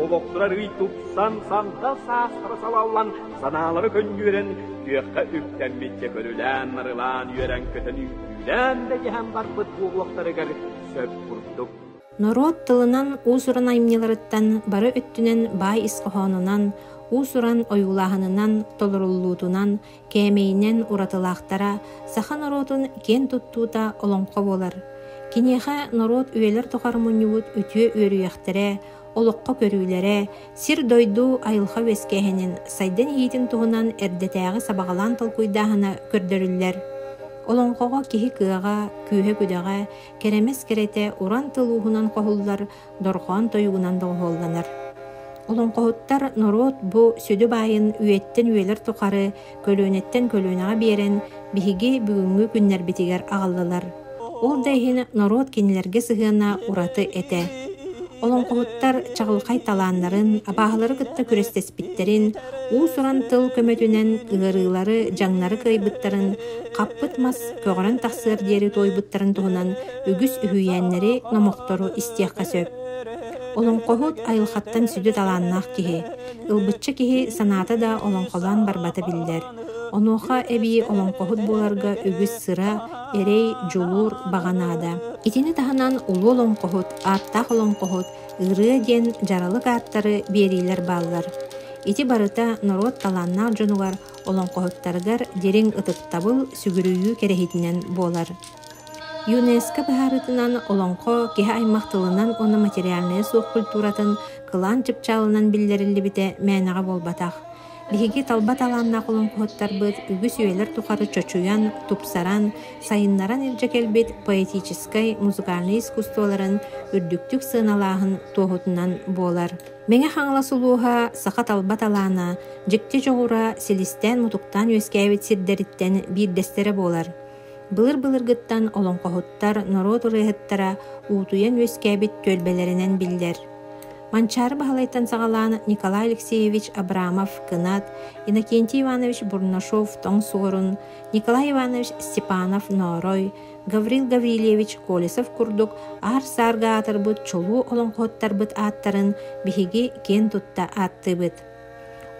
Олохторо арыый тупсан, сандал саастара салаллан, санаалара көнньүөрэн, күөххэ үктэммиччэ көрүлээн-нарылаан, үөрэн-көтөн үҥкүүлээн да дьэһэн барбыт буолуохтарыгар сөп курдук. Норуот тылынан уус-уран айымньыларыттан бары өттүнэн баай ис хоһоонунан, уус-уран ойуулааһынынан, толоруллуутунан, кээмэйинэн уратылаахтара саха норуотун киэн туттуута олоҥхо буолар. Киниэхэ норуот үйэлэр тухары мунньубут үтүө үөрүйэхтэрэ, олоххо көрүүлэрэ, сир-дойду айылҕа үөскээһинин, сайдан иһиитин туһунан эрдэтээҕи сабаҕалаан толкуйдааһына көрдөрүллэр. Олоҥхоҕо киһи кыаҕа, күүһэ-күдэҕэ, кэрэмэс кэрэтэ уран тыл ууһунан хоһуллар дорҕоон тойугунан доҕуһуолланар. Олоҥхоһуттар норуот бу сүдү баайын үйэттэн үйэлэр тухары көлүөнэттэн көлүөнэҕэ биэрэн биһиги бүгүҥҥү күннэрбитигэр аҕаллылар. Ол да иһин норуот кинилэргэ сыһыана ураты этэ. Олоҥхоһуттар чаҕылхай талааннарын, абааһылары кытта күрэстэспиттэрин, уус-уран тыл көмөтүнэн ыарыылары, дьаҥнары кыайбыттарын, хаппыт мас көҕөрөн тахсыар диэри туойбуттарын туһунан үгүс үһүйээннэри, номохтору истиэххэ сөп. Олоҥхоһут айылҕаттан сүдү талааннаах киһи. Ылбычча киһи санаата да олоҥхолоон барбата биллэр. Онуоха эбии олоҥхоһут буоларга үгүс сыра, эрэй, дьулуур, баҕа наада. Итини таһынан улуу олоҥхоһут, ааттаах олоҥхоһут, ырыа диэн дьаралык ааттары биэриилэр бааллар. Ити барыта норуот талааннаах дьонугар, олоҥхоһуттарыгар дириҥ ытыктабыл, сүгүрүйүү кэрэһитинэн буолар. ЮНЕСКО быһаарыытынан олоҥхо киһи аймах тылынан уонна материальнайа суох культуратын кылаан чыпчаалынан биллэриллибитэ мээнэҕэ буолбатах. Биһиги талба талааннаах олоҥхоһуттарбыт үгүс үйэлэр тухары чочуйан, тупсаран, сайыннаран илдьэ кэлбит поэтическай, музыкальнай искусстволарын үрдүктүк сыаналааһын туоһутунан буолар. Мэҥэ Хаҥалас улууһа саха талба талаана, дьикти дьоҕура силистээн-мутуктаан үөскээбит сирдэриттэн биирдэстэрэ буолар. Былыр-былыргыттан олоҥхоһуттар, норуот ырыаһыттара уутуйан үөскээбит түөлбэлэринэн биллэр. Манчаары Баһылайтан саҕалаан Николай Алексеевич Абрамов-Кынат, Иннокентий Иванович Бурнашов-Тоҥ Суорун, Николай Иванович Степанов-Ноорой, Гаврил Гаврильевич Колесов курдук аар-саарга аатырбыт чулуу олоҥхоһуттарбыт ааттарын биһиги киэн тутта ааттыыбыт.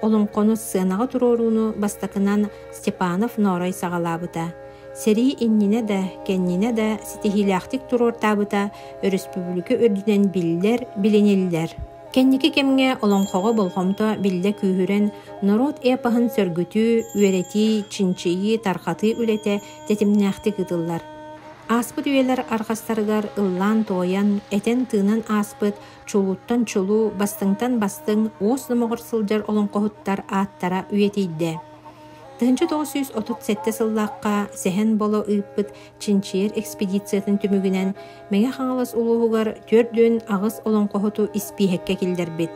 Олоҥхону сценаҕа туруорууну бастакынан Степанов Ноорой саҕалаабыта. Сэрии иннинэ да, кэннинэ да ситиһиилээхтик туруортаабыта өрөспүүбүлүкэ үрдүнэн биллэр, билиниллэр. Кэнники кэмҥэ олоҥхоҕо болҕомто биллэ күүһүрэн, норуот эпоһын сөргүтүү, үөрэтии, чинчийии, тарҕатыы үлэтэ тэтимнээхтик ыытыллар. Ааспыт үйэлэр арҕастарыгар ыллаан-туойан, этэн-тыынан ааспыт чулууттан чулуу, бастыҥтан бастыҥ уос номоҕор сылдьар олоҥхоһуттар ааттара үйэтийдэ. 1937 сыллаахха Сэһэн Боло ыыппыт чинчийэр экспедициятын түмүгүнэн Мэҥэ Хаҥалас улууһугар 48 олоҥхоһуту испииһэккэ киллэрбит.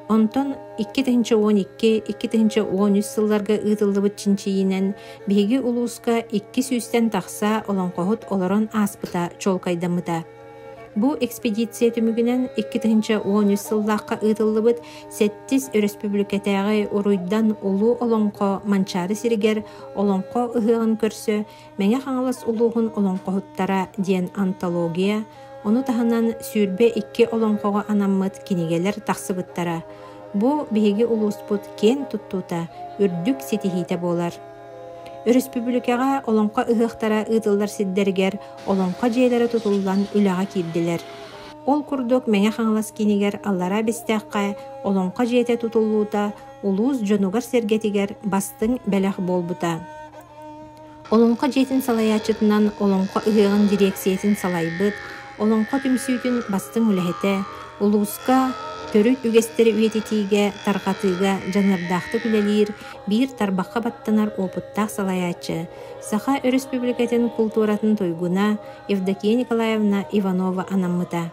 Онтон 2012-2013 сылларга ыытыллыбыт чинчийиинэн биһиги улууска 200-тэн тахса олоҥхоһут олорон ааспыта чуолкайдаммыта. Бу экспедиция түмүгүнэн 2013 сыллаахха ыытыллыбыт сэттис өрөспүүбүлүкэтээҕи Уруйдан Улуу Олоҥхо Манчаары сиригэр Олоҥхо ыһыаҕын көрсө Мэҥэ Хаҥалас улууһун олоҥхоһуттара диэн антология, ону таһынан 22 олоҥхоҕо анаммыт кинигэлэр тахсыбыттара. Бу биһиги улууспут киэн туттуута, үрдүк ситиһиитэ буолар. Өрөспүүбүлүкэҕэ Олоҥхо ыһыахтара ыытыллар сирдэригэр Олоҥхо дьиэлэрэ тутуллан үлэҕэ киирдилэр. Ол курдук Мэҥэ Хаҥалас киинигэр Аллараа Бэстээххэ Олоҥхо дьиэтэ тутуллуута улуус дьонугар-сэргэтигэр бастыҥ бэлэх буолбута. Олоҥхо дьиэтин салайааччытынан Олоҥхо ыһыаҕын дириэксийэтин салайбыт, Олоҥхо түмсүүтүн бастыҥ үлэһитэ, улууска төрүт үгэстэри үйэтитиигэ, тарҕатыыга дьаныардаахтык үлэлиир, биир тарбахха баттанар уопуттаах салайааччы, Саха Өрөспүүбүлүкэтин култууратын туйгуна Евдокия Николаевна Иванова анаммыта.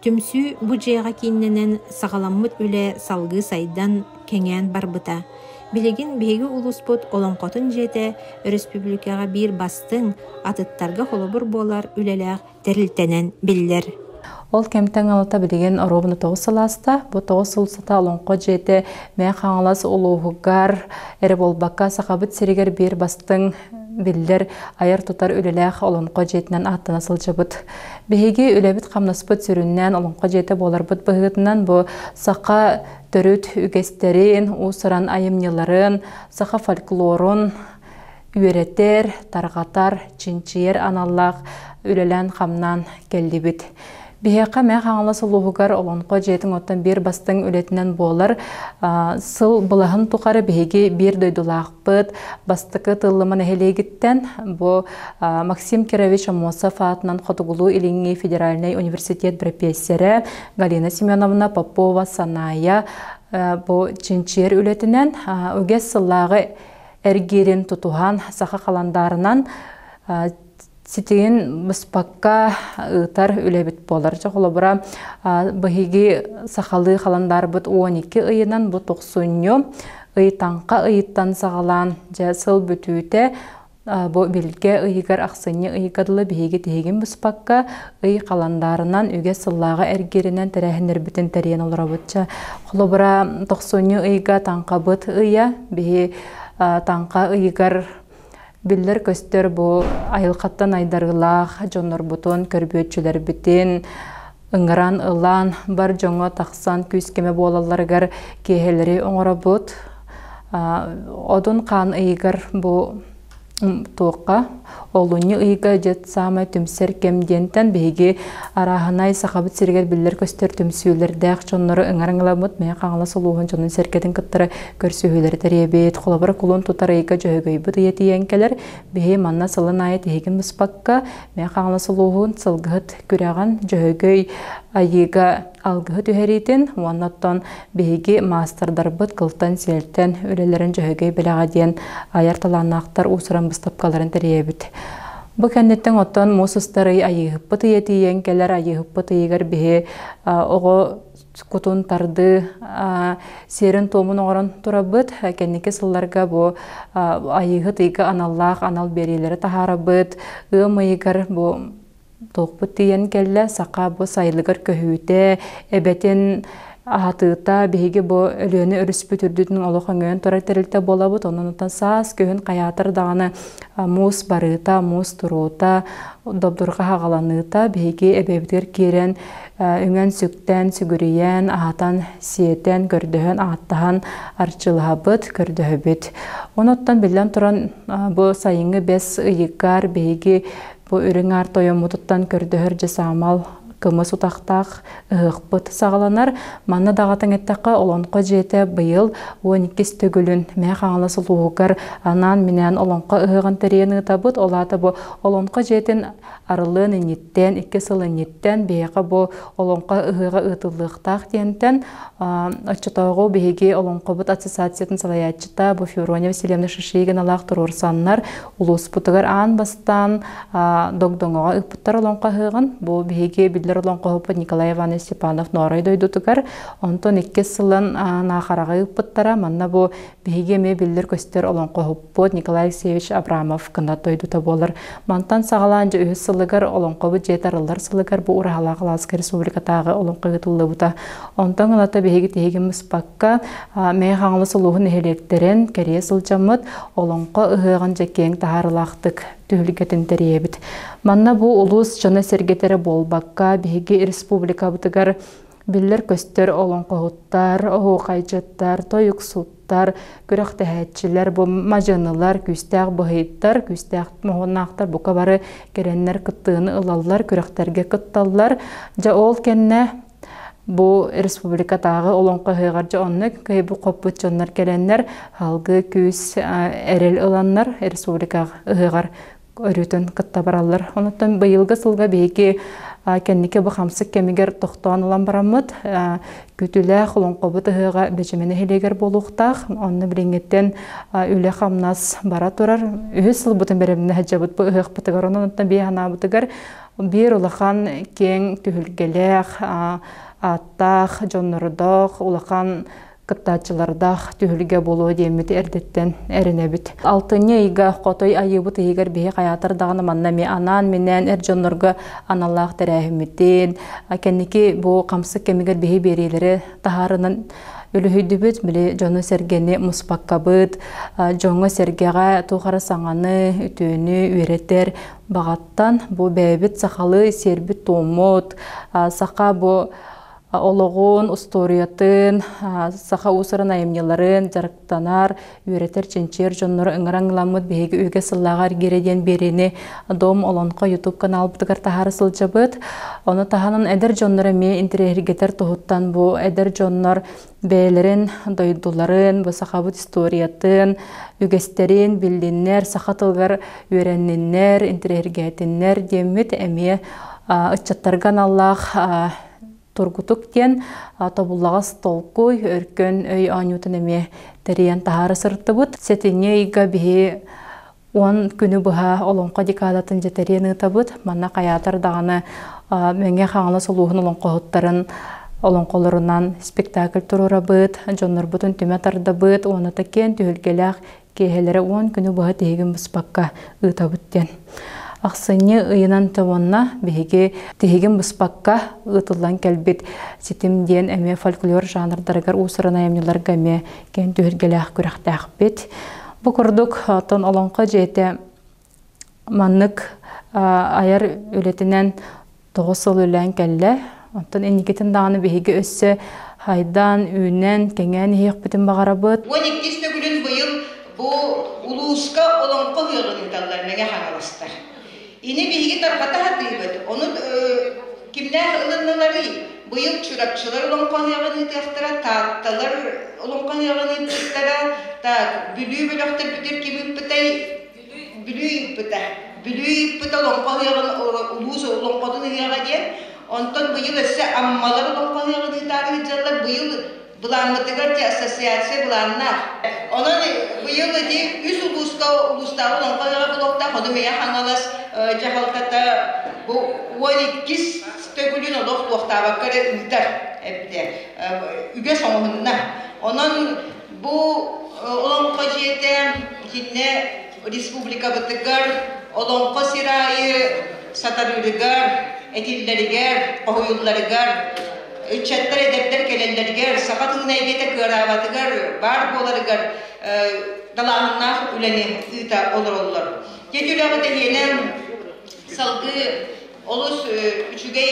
Түмсүү бу дьиэҕэ кииннэнэн саҕаламмыт үлэ салгыы сайдан, кэҥээн барбыта. Билигин биһиги улууспут Олоҥхотун дьиэтэ өрөспүүбүлүкэҕэ биир бастыҥ, атыттарга холобур буолар үлэлээх тэрилтэнэн биллэр. Ол кэмтэн ылата билигин оруобуна тоҕус сыл ааста. Бу тоҕус сыл устата Олоҥхо дьиэтэ Мэҥэ Хаҥалас улууһугар эрэ буолбакка, Сахабыт сиригэр биир бастыҥ биллэр айар-тутар үлэлээх Олоҥхо дьиэтинэн ааттана сылдьабыт. Биһиги үлэбит-хамнаспыт сүрүннээн Олоҥхо дьиэтэ буоларбыт быһыытынан бу саха төрүт үгэстэрин, уус-уран айымньыларын, саха фольклорун үөрэтэр, тарҕатар, чинчийэр аналлаах үлэлээн-хамнаан кэллибит. Биһиэхэ Мэҥэ Хаҥалас улууһугар Олоҥхо дьиэтин оттон биир бастыҥ үлэтинэн буолар. Сыл былаһын тухары биһиги биир дойдулаахпыт бастакы Тыллыма нэһилиэгиттэн бу Максим Кирович Аммосов аатынан Хотугулуу-Илиҥҥи федеральнай университет бэрэпиэссэрэ Галина Семеновна Попова-Саная бу чинчийэр үлэтинэн үгэс сыллааҕы эргиирин тутуһан саха халандаарынан ситигин быспакка ыытар үлэбит буолар. Дьэ, холобура, биһиги сахалыы халандаарбыт 12 ыйынан бу тохсунньу ый таҥха ыйыттан саҕалаан дьэ сыл бүтүүтэ бу билгэ ыйыгар ахсынньы ыйга дылы биһиги тиһигин быспакка ый халандаарынан үгэс сыллааҕы эргииринэн тэрээһиннэрбитин тэрийэн олоробут. Чэ, холобура, тохсунньу ыйга таҥхабыт ыйа биһи таҥха ыйыгар Биллэр-көстөр бу айылҕаттан айдарыылаах дьоннорбутун, көрбүөччүлэрбитин ыҥыран ылан, бар дьоҥҥо тахсан күүс-көмө буолалларыгар киэһэлэри оҥоробут. Одун хаан ыйыгар бу туохха олунньу ыйга дьэ саамай түмсэр кэм диэнтэн биһиги арааһынай Сахабыт сиригэр биллэр-көстөр түмсүүлэрдээх дьоннору ыҥыран ыламмыт Мэҥэ Хаҥалас улууһун дьонун сэргэтин кыттары көрсүһүүлэри тэрийэбит. Холобура, кулун тутар ыйга Дьөһөгөйбүт ыйа тиийэн кэлэр. Биһи манна сылын аайы тиһигин быспакка Мэҥэ Хаҥалас улууһун сылгыһыт күрэҕин Дьөһөгөй айыыга алгыһы түһэриитин уонна оттон биһиги маастардарбыт кылтан-сиэлтэн үлэлэрин Дьөһөгөй бэлэҕэ диэн айар талааннаахтар уус-уран быыстапкаларын тэрийэбит. Бу кэнниттэн оттон муус устар ый айыыһыппыт ыйа тиийэн кэлэр айыыһыппыт ыйыгар биһи оҕо кутун тардыы сиэрин-туомун оҥорон турабыт. Кэнники сылларга бу айыыһыт ыйга аналлаах анал биэриилэри таһаарабыт. Ыам ыйыгар бу туохпут тиийэн кэллэ, саха бу сайылыгар көһүүтэ, эбэтин аһатыыта биһиги бу Өлүөнэ өрүспүт үрдүтүн олох өҥөйөн турар тэрилтэ буолабыт. Онон оттон саас күһүн хайаатар даҕаны муус барыыта, муус туруута, добдурҕа хаҕаланыыта биһиги эбэбитигэр киирэн үҥэн-сүктэн, сүгүрүйэн, аһатан, сиэтэн, көрдөһөн, ааттаһан арчылаһабыт, көрдөһөбүт. Онуттан биллэн туран бу сайыҥҥы бэс ыйыгар биһиги бу үрүҥ аар тойоммутуттан көрдөһөр дьэ саамал кымыс утахтаах ыһыахпыт саҕаланар. Манна даҕатан эттэххэ, Олоҥхо дьиэтэ быйыл 12 төгүлүн Мэҥэ Хаҥалас улууһугар анаан-минээн Олоҥхо ыһыаҕын тэрийэн ыытабыт. Ол аата бу Олоҥхо дьиэтин арыллыан инниттэн, 2 сыл инниттэн биһиэхэ бу Олоҥхо ыһыаҕа ыытыллыахтаах диэнтэн оччотооҕу биһиги Олоҥхобут ассоциациятын салайааччыта бу Феврония Васильевна Шишигиналаах туруорсаннар улууспутугар аан бастаан Догдоҥоҕо ыыппыттар олоҥхо ыһыаҕын. Бу биһиги биллэр олоҥхоһуппут Николай Иванович Степанов Ноорой дойдутугар. Онтон иккис сылын Наахараҕа ыыппыттара. Манна бу биһиги эмиэ биллэр-көстөр олоҥхоһуппут Николай Алексеевич Абрамов кынат дойдута буолар. Мантан саҕалаан дьэ үһүс сылыгар олоҥхобут дьиэтэ арыллар сылыгар бу Ураһалаах Алааска республикатааҕы олоҥхо ыытыллыбыта. Онтон ылата биһиги тиһигин быспакка Мэҥэ Хаҥалас улууһун нэһилиэктэрин кэрийэ сылдьаммыт олоҥхо ыһыаҕын дьэ киэҥ таһаарыылаахтык түһүлгэтин тэрийэбит. Манна бу улуус дьоно-сэргэтэ эрэ буолбакка, биһиги республикабытыгар биллэр-көстөр олоҥхоһуттар, оһуохайдьыттар, тойуксуттар, күрэхтэһээччилэр, бу мадьынылар, күүстээх быһыйдар, күүстээх моһуоннаахтар бука бары кэлэннэр кыттыыны ылаллар, күрэхтэргэ кытталлар. Дьэ ол кэннэ бу республикатааҕы олоҥхо ыһыаҕар дьэ онно кыайбыт хоппут дьоннор кэлэннэр алгы күүс эрэл ыланнар республика ыһыаҕар өрүүтүн кытта бараллар. Онуттан быйылгы сылга биһиги кэнники бу хамсык кэмигэр тохтоон ылан бараммыт күүтүүлээх олоҥхобут ыһыаҕа Бэчимэ нэһилиэгэр буолуохтаах. Онно билиҥҥиттэн үлэ-хамнас бара турар. Үһүс сылбытын бэлэмнэ сылдьабыт бу ыһыахпытыгар. Онон биһи санаабытыгар биир улахан киэҥ түһүлгэлээх, ааттаах, дьоннордоох улахан кыттааччылардаах түһүлгэ буолуо диэммит эрдэттэн эрэнэбит. Алтынньы ыйга Хотой айыыбыт ыйыгар биһи хайаатар даҕаны манна эмиэ анаан-минээн эр дьоннорго аналлаах тэрээһиммитин, кэнники бу хамсык кэмигэр биһи биэриилэри таһаарынан үлүһүйдүбүт, били дьону-сэргэни муспаккабыт, дьоҥҥо-сэргэҕэ туох эрэ саҥаны, үтүөнү үөрэтэр баҕаттан бу бэйэбит сахалыы сиэрбит-туоммут, саха бу олоҕун, устуоруйатын, саха уус-уран айымньыларын дьарыктанар, үөрэтэр, чинчийэр дьоннору ыҥыран ыламмыт биһиги үгэ сыллааҕы эргиирэ диэн биэриини Дом Олонхо YouTube каналбытыгар таһаара сылдьабыт. Ону таһынан эдэр дьоннор эмиэ интэриэһиргэтэр туһуттан бу эдэр дьоннор бэйэлэрин дойдуларын, бу сахабыт историятын, үгэстэрин биллиннэр, саха тылыгар үөрэнниннэр, интэриэһиргээтиннэр диэммит эмиэ ыччаттарга аналлаах тургутук диэн тобуллаҕас толкуй, өркөн өй оонньуутун эмиэ тэрийэн таһаара сырыттыбыт. Сэтинньи ыйга биһи 10 күнү быһа олоҥхо декадатын дьэтэриэн ыытабыт. Манна хайаатар даҕаны Мэҥэ Хаҥалас улууһун олоҥхоһуттарын олоҥхолорунан спектакль туруорабыт, дьоннорбутун түмэ тардабыт уонна киэн түһүлгэлээх киэһэлэрэ 10 күнү быһа тиһигин быспакка ыытабыт диэн. Ахсынньы ыйынан уонна биһиги тиһигин быспакка ыытыллан кэлбит ситим диэн эмиэ фольклор жанрдарыгар уус-уран айымньыларга эмиэ киэн түһүлгэлээх күрэхтээхпит. Бу курдук оттон Олоҥхо дьиэтэ маннык айар үлэтинэн 9 сыл үлээн кэллэ. Оттон инникитин даҕаны биһиги өссө хайдаан, үүнэн, кэҥээн иһиэхпитин баҕарабыт. 12 төгүлүн быйыл бу улууска олоҥхо ыһыаҕын ыыталлар Мэҥэ Хаҥаластар. Ини биһиги тарҕата сатыыбыт. Ону кимнээх ылынныларый? Быйыл Чурапчылар олоҥхо ыһыаҕын ыытыахтара, Таатталар олоҥхо ыһыаҕын ыыппыттара, так, Бүлүү бөлөхтөрбүтүгэр ким ыыппытай? Бүлүү ыыппыта. Бүлүү ыыппыта олоҥхо ыһыаҕын улуус олоҥхотун ыһыаҕа диэн. Онтон быйыл өссө Аммалар олоҥхо ыһыаҕын ыытаары сылдьаллар. Быйыл былааммытыгар дьэ ассоциация былааннаах. Онон быйыл ити үс улууска улуустааҕы олоҥхо ыһыаҕа буолуохтаах. Ону Мэҥэ Хаҥалас дьаһалтата бу 12-ис төгүлүн олох туохтаабакка эрэ ыытар эбитэ. Үгэс оҥоһунна. Онон Бу Олоҥхо дьиэтэ итиннэ республикабытыгар олоҥхо сир аайы сатарыырыгар, этиллэригэр, хоһуйулларыгар, ыччаттар, эдэрдэр кэлэллэригэр, саха тылын эйгэтэ кыараабатыгар, баар буоларыгар далааһыннаах үлэни ыыта олороллор. Дьэ үлэҕит эһиэнэ салгыы олус үчүгэй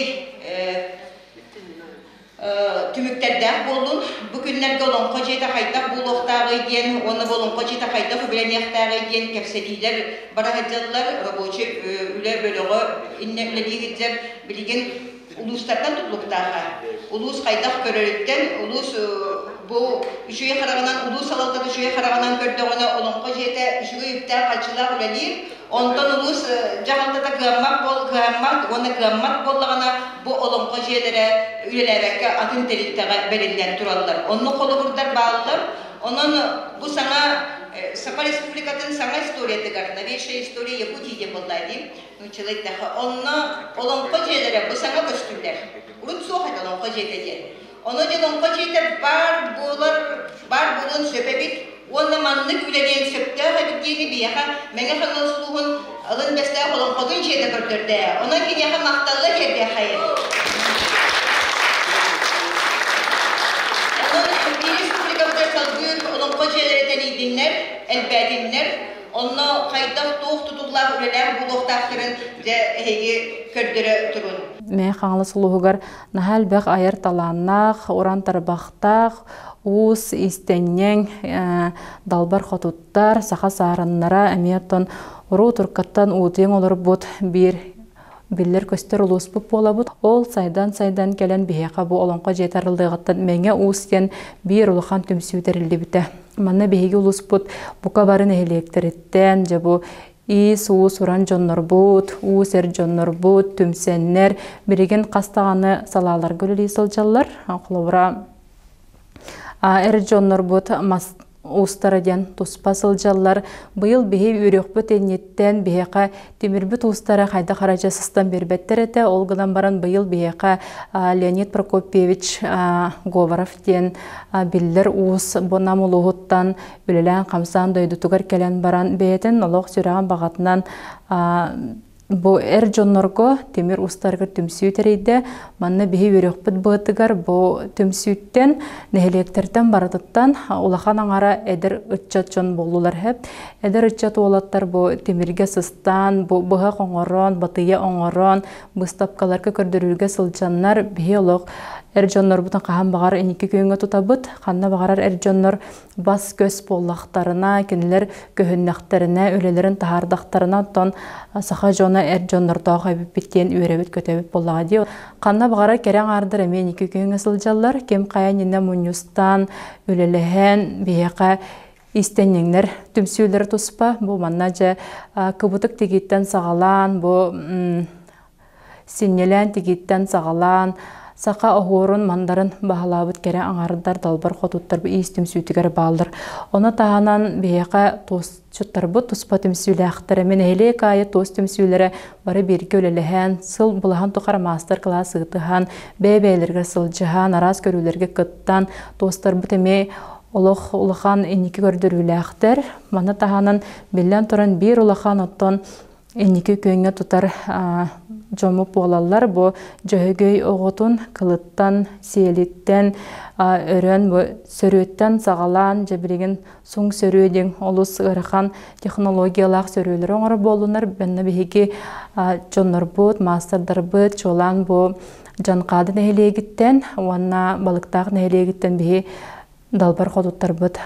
түмүктэрдээх буоллун. Бу күннэргэ Олоҥхо дьиэтэ хайдах буолуохтааҕый диэн уонна бу Олоҥхо дьиэтэ хайдах үбүлэниэхтээҕий диэн кэпсэтиилэр бара сылдьаллар. Рабочай үлэ бөлөҕө иннэ үлэлии сылдьар. Билигин улуустартан тутулуктааха. Улуус хайдах көрөрүттэн, улуус бу үчүгэй хараҕынан, улуус салалтата үчүгэй хараҕынан көрдөҕүнэ Олоҥхо дьиэтэ үчүгэй үптээх-харчылаах үлэлиир. Онтон улуус дьаһалтата кыаммат буол кыаммат уонна кыаммат буоллаҕына бу олоҥхо дьиэлэрэ үлэлээбэккэ атын тэрилтэҕэ бэриллэн тураллар. Оннук холобурдар бааллар. Онон бу саҥа Саха Республикатын саҥа историятыгар новейшая история Якутии диэн буолла дии нууччалыы эттэххэ онно олоҥхо дьиэлэрэ бу саҥа көстүүлэр. Урут суох этэ олоҥхо дьиэтэ диэн. Ону дьон олоҥхо дьиэтэ баар буолар, баар буолуон сөп эбит уонна маннык үлэлиэн сөптөөх эбит диэни биһиэхэ Мэҥэ Хаҥалас улууһун Алын Бэстээх олоҥхотун дьиэтэ көрдөрдө. Онон киниэхэ махталла тиэрдиэххэйин. Онон биир республикабытыгар салгыы олоҥхо дьиэлэрэ тэнийдиннэр, элбээтиннэр, онно хайдах туох тутуллаах үлэлээх буолуохтаахтарын дьэ эһиги көрдөрө турун. Мэҥэ Хаҥалас улууһугар Наһаа элбэх айар талааннаах, уран тарбахтаах, уус, иистэнньэҥ, далбар хотуттар, саха саараннара эмиэ оттон уруу туркаттан уутуйан олорбут биир биллэр-көстөр улууспут буолабыт. Ол сайдан-сайдан кэлэн биһиэхэ бу Олоҥхо дьиэтэ арыллыаҕыттан Мэҥэ Уус диэн биир улахан түмсүү тэриллибитэ. Манна биһиги улууспут бука бары нэһилиэктэриттэн, дьэ бу Иис-уус уран дьоннорбут, уус эр дьоннорбут түмсэннэр билигин хас даҕаны салааларга үлэлии сылдьаллар. Холобура, эр дьоннорбут мас уустара диэн туспа сылдьаллар. Быйыл биһи үөрүөхпүт инниттэн биһиэхэ тимирбит уустара хайдах аража сыстан биэрбэттэр этэ. Ол гынан баран быйыл биһиэхэ Леонид Прокопьевич Говоров диэн биллэр уус бу Нам улууһуттан үлэлээн-хамсаан дойдутугар кэлэн баран бэйэтин олох сүрэҕин баҕатынан бу эр дьоннорго тимир уустарыгар түмсүү тэрийдэ. Манна биһи үөрүөхпүт быатыгар бу түмсүүттэн нэһилиэктэртэн барытыттан улахан аҥара эдэр ыччат дьон буоллулар хэп. Эдэр ыччат уолаттар бу тимиргэ сыстаан, бу быһах оҥорон, батыйа оҥорон, быыстапкаларга көрдөрүүгэ сылдьаннар биһи олох эр дьоннорбутун хаһан баҕар инники күөҥҥэ тутабыт. Ханна баҕарар эр дьоннор бас-көс буоллахтарына, кинилэр көһүннэхтэринэ, үлэлэрин таһаардахтарына, оттон саха дьоно эр дьоннордоох эбиппит диэн үөрэбит-көтөбүт буоллаҕа дии. Ханна баҕарар кэрэ аҥаардар эмиэ инники күөҥҥэ сылдьаллар. Ким хайа иннинэ мунньустаан, үлэлэһэн, биһиэхэ истэнньэҥнэр түмсүүлэрэ туспа. Бу манна дьэ кыбытык тигииттэн саҕалаан, бу синньэлээн тигииттэн саҕалаан, саха оһуорун мандарын баһылаабыт кэрэ аҥардар далбар хотуттар иис түмсүүтүгэр бааллар. Ону таһынан биһиэхэ туосчуттарбыт туспа түмсүүлээхтэр. Мин нэһилиэк аайы туос түмсүүлэрэ бары бииргэ үлэлэһэн, сыл былаһан тухары маастар-кылаас ыытыһан, бэйэ-бэйэлэригэр сылдьыһан, араас көрүүлэргэ кыттан, туостарбыт эмиэ олох улахан инники көрдөрүүлээхтэр. Маны таһынан биллэн туран биир улахан оттон инники күөҥҥэ тутар дьоммут буолаллар. Бу Дьөһөгөй оҕотун кылыттан, сиэлиттэн өрөн бу сөрүөттэн саҕалаан дьэ билигин суҥ сөрүө диэн олус ыарахан технологиялаах сөрүөлэри оҥорор буоллунар. Манна биһиги дьоннорбут, маастардарбыт чуолаан бу Дьанхаады нэһилиэгиттэн уонна Балыктаах нэһилиэгиттэн биһи далбар хотуттарбыт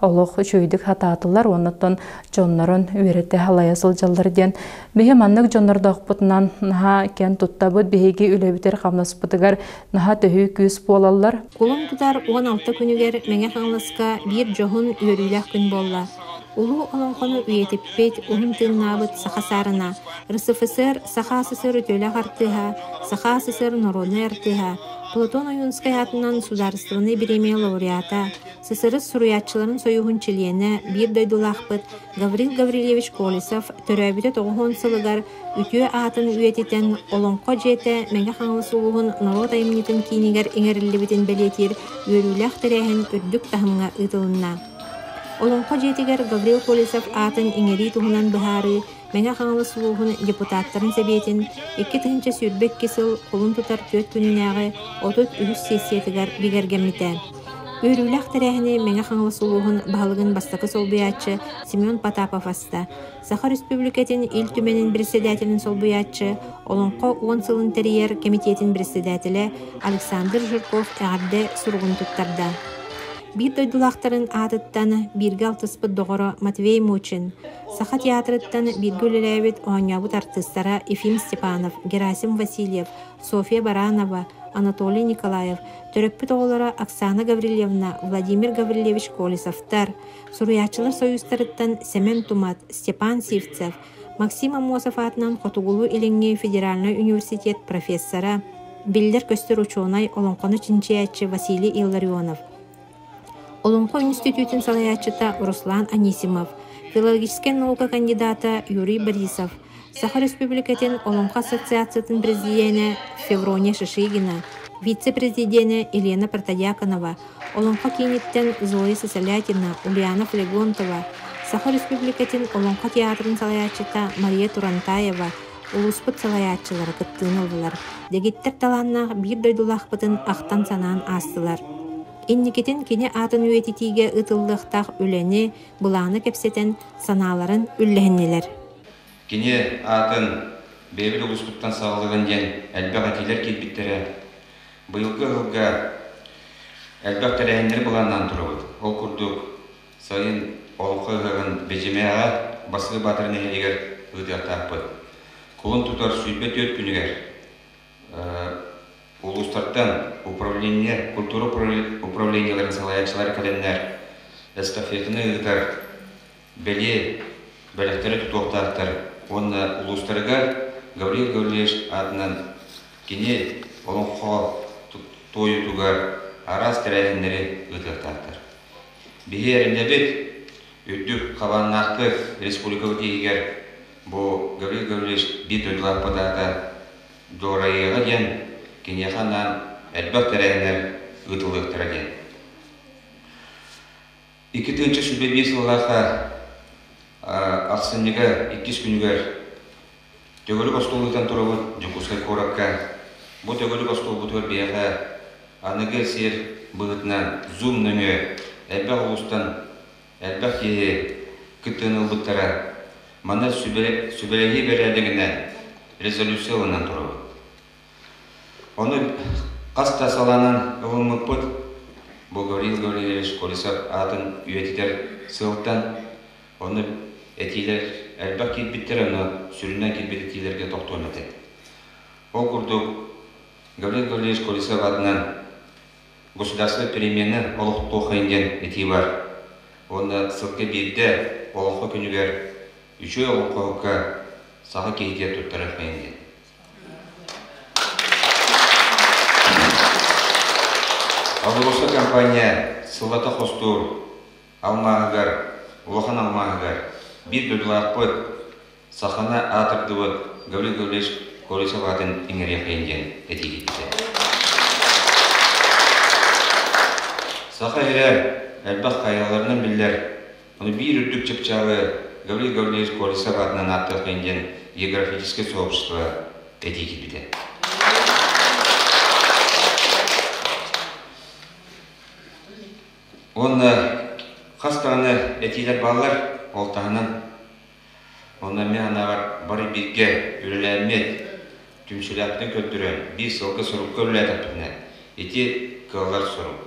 олох үчүгэйдик хатаатылар уонна оттон дьоннорун үөрэтэ халайа сылдьаллар диэн биһи маннык дьоннордоохпутунан наһаа киэн туттабыт биһиги үлэбитэр хамнаспытыгар наһаа төһүү күүс буолаллар. Кулун тутар 16 күнүгэр Мэҥэ Хаҥаласка биир дьоһун үөрүүлээх күн буолла. Улуу олоҥхону үйэтиппит, уһун тыыннаабыт саха саарына, РСФСР Саха СССР үтүөлээх артыыһа, Саха СССР народнай артыыһа, Платон Ойуунскай аатынан Судаарыстыбаннай бириэмийэ лауреата, СССР суруйааччыларын сойууһун чилиэнэ, биир дойдулаахпыт Гаврил Гаврильевич Колесов төрөөбүтэ 90 сылыгар үтүө аатын үйэтитэн Олоҥхо дьиэтэ Мэҥэ Хаҥалас улууһун норуот айымньытын киинигэр иҥэриллибитин бэлиэтиир үөрүүлээх тэрээһин үрдүк таһымҥа ыытылынна. Олоҥхо дьиэтигэр Гаврил Колесов аатын иҥэрии туһунан быһаарыы Мэҥэ Хаҥалас улууһун депутаттарын сэбиэтин 2022 сыл кулун тутар түөрт күнүнээҕи 33 сессиятыгар бигэргэммитэ. Үөрүүлээх тэрээһини Мэҥэ Хаҥалас улууһун баһылыгын бастакы солбуйааччы Семен Потапов аста. Саха Республикатын Ил Түмэнин председателин солбуйааччы, Олоҥхо уон сылын тэрийэр кэмитиэтин председателэ Александр Жирков эҕэрдэ суругун туттарда. Биир дойдулаахтарын аатыттан бииргэ алтыспыт доҕоро Матвей Мучин, Саха театрыттан бииргэ үлэлээбит оонньообут артыыстара Ефим Степанов, Герасим Васильев, Софья Баранова, Анатолий Николаев, төрөппүт оҕолоро Оксана Гаврильевна, Владимир Гаврильевич Колесовтар, Суруйааччылар сойуустарыттан Сэмэн Тумат, Степан Сивцев, Максим Аммосов аатынан Хотугулуу-Илиҥҥи федеральнай университет профессора, биллэр-көстөр учуонай, олоҥхону чинчийээччи Василий Илларионов, Олоҥхо институтун салайааччыта Руслан Анисимов, филологическай наука кандидата Юрий Борисов, Саха Республикатын Олоҥхо ассоциациятын президенэ Феврония Шишигина, вице-президенэ Елена Протодьяконова, Олоҥхо кииниттэн Зоя Сысолятина, Ульяна Флегонтова, Саха Республикатын Олоҥхо театрын салайааччыта Мария Турантаева, улууспут салайааччылара кыттыыны ыллылар, дэгиттэр талааннаах биир дойдулаахпытын ахтан-санаан аастылар. Инникитин кини аатын үйэтитиигэ ыытыллыахтаах үлэни, былааны кэпсэтэн, санааларын үллэһиннилэр. Кини аатын бэйэбит улууспуттан саҕалыгын диэн элбэх этиилэр киирбиттэрэ. Быйылгы ыһылга элбэх тэрээһиннэри былааннаан турабыт. Ол курдук, сайын Олоҥхо ыһыаҕын Бэдьимээҕэ Басыы Баатыр нэһилиэгэр ыытыахтаахпыт. Кулун тутар 24 күнүгэр улуустартан управление, культура управлениеларын салайааччылара кэлэннэр эстафетаны ыытар бэлиэ бэлэхтэри тутуохтаахтар уонна улуустарыгар Гаврил Гаврильевич аатынан кини олоҥхо туойуутугар араас тэрээһиннэри ыытыахтаахтар. Биһи эрэнэбит, үрдүк хабааннаахтык республикабыт иһигэр бу Гаврил Гаврильевич биир дойдулаахпыт аата дуорайыаҕа диэн киниэхэ анаан элбэх тэрээһиннэр ыытыллыахтара диэн. 2021 сыллаахха ахсынньыга иккис күнүгэр төгүрүк остуол ыытан турабыт Дьокуускай куоракка. Бу төгүрүк остуолбутугар биһиэхэ аныгы сир быһыытынан Zoom нөҥүө элбэх улуустан элбэх киһи кыттыыны ылбыттара. Манна сүбэлэһии бэрээдэгинэн резолюция ылынан турабыт. Ону хас да салаанан ылыммыппыт. Бу Гаврил Гаврильевич Колесов аатын үйэтитэр сыалтан ону этиилэр элбэх киирбиттэр, ону сүрүннээн киирбит этиилэргэ тохтуом этэ. Ол курдук Гаврил Гаврильевич Колесов аатынан государство перемены олохтуоххайын диэн этии бар. Уонна сылга биирдэ Олоҥхо күнүгэр үчүгэй олоҥхоһукка саха киһитигэр туттарыаххайын диэн. АЛРОСА компания сыллата хостуур алмааһыгар, улахан алмааһыгар биир дойдулаахпыт саханы аатырдыбыт Гаврил Гаврильевич Колесов аатын иҥэриэххэйин диэн этии киирбитэ. Саха сирэ элбэх хайаларынан биллэр, ону биир үрдүк чыпчаалы Гаврил Гаврильевич Колесов аатынан ааттыаххайын диэн географическое сообщество этии киирбитэ. Уонна хас даҕаны этиилэр бааллар, ол таһынан Онно эмиэ санааҕар бары бииргэ үлэлээммит, түмсүүлээхтик көрдөрөн, биир сылга-сорукка үлэлээтэхпитинэ, ити кыаллар сорук.